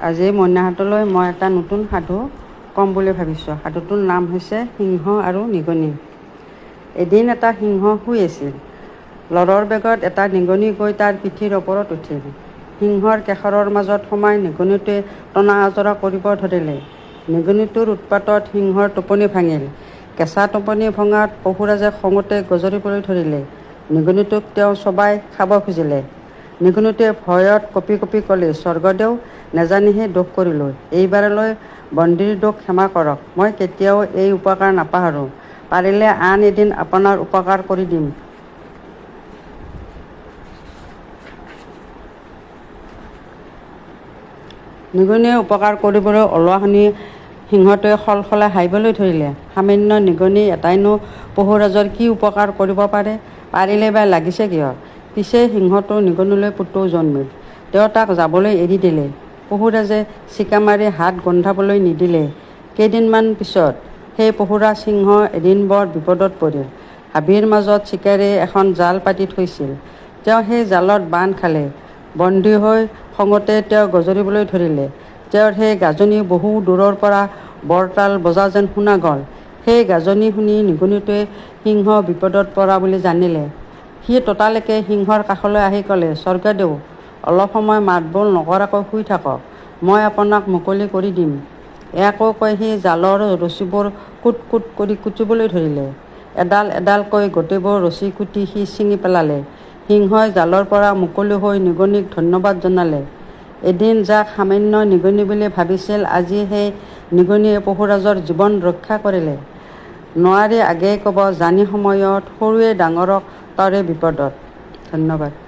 আজি মইনাহঁতলৈ মই এটা নতুন সাধু ক'ম বুলি ভাবিছোঁ। সাধুটোৰ নাম হৈছে সিংহ আৰু নিগনি। এদিন এটা সিংহ শুই আছিল। লৰৰ বেগত এটা নিগনি গৈ তাৰ পিঠিৰ ওপৰত উঠিল। সিংহৰ কেশৰৰ মাজত সোমাই নিগনিটোৱে টনা আজোৰা কৰিব ধৰিলে। নিগনিটোৰ উৎপাতত সিংহৰ টোপনি ভাঙিল। কেঁচা টোপনি ভঙাত পশুৰাজে খঙতে গজৰিবলৈ ধৰিলে। নিগনিটোক তেওঁ চোবাই খাব খুজিলে। নিগনিটোৱে ভয়ত কঁপি কঁপি ক'লে, স্বৰ্গদেউ, নেজানিহে দোষ কৰিলোঁ। এইবাৰলৈ বন্দীৰ দোষ ক্ষমা কৰক। মই কেতিয়াও এই উপকাৰ নাপাহৰোঁ। পাৰিলে আন এদিন আপোনাৰ উপকাৰ কৰি দিম। নিগনিয়ে উপকাৰ কৰিবলৈ ওলোৱা শুনি সিংহটোৱে সলসলাই হাঁহিবলৈ ধৰিলে। সামান্য নিগনি এটাইনো পশুৰাজৰ কি উপকাৰ কৰিব পাৰে? পাৰিলেই বা লাগিছে কিয়? পিছে সিংহটোৰ নিগনিলৈ পুতৌ জন্মিল। তেওঁ তাক যাবলৈ এৰি দিলে। পশুৰাজে চিকা মাৰি হাত গোন্ধাবলৈ নিদিলে। কেইদিনমান পিছত সেই পশুৰাজ সিংহ এদিন বৰ বিপদত পৰিল। হাবিৰ মাজত চিকাৰীয়ে এখন জাল পাতি থৈছিল। তেওঁ সেই জালত বান্ধ খালে। বন্দী হৈ খঙতে তেওঁ গজৰিবলৈ ধৰিলে। তেওঁৰ সেই গাজনি বহু দূৰৰ পৰা বৰতাল বজা যেন শুনা গ'ল। সেই গাজনি শুনি নিগনিটোৱে সিংহ বিপদত পৰা বুলি জানিলে। সি ততালিকে সিংহৰ কাষলৈ আহি ক'লে, স্বৰ্গদেউ, অলপ সময় মাত-বোল নকৰাকৈ শুই থাকক। মই আপোনাক মুকলি কৰি দিম। ইয়াকে কৈ সি জালৰ ৰছীবোৰ কুট কুট কৰি কুটিবলৈ ধৰিলে। এডাল এডালকৈ গোটেইবোৰ ৰছী কুটি সি ছিঙি পেলালে। সিংহই জালৰ পৰা মুকলি হৈ নিগনিক ধন্যবাদ জনালে। এদিন যাক সামান্য নিগনি বুলি ভাবিছিল, আজি সেই নিগনিয়ে পশুৰাজৰ জীৱন ৰক্ষা কৰিলে। নোৱাৰি আগেয়ে ক'ব জানি সময়ত সৰুৱে ডাঙৰক তৰে বিপদত। ধন্যবাদ।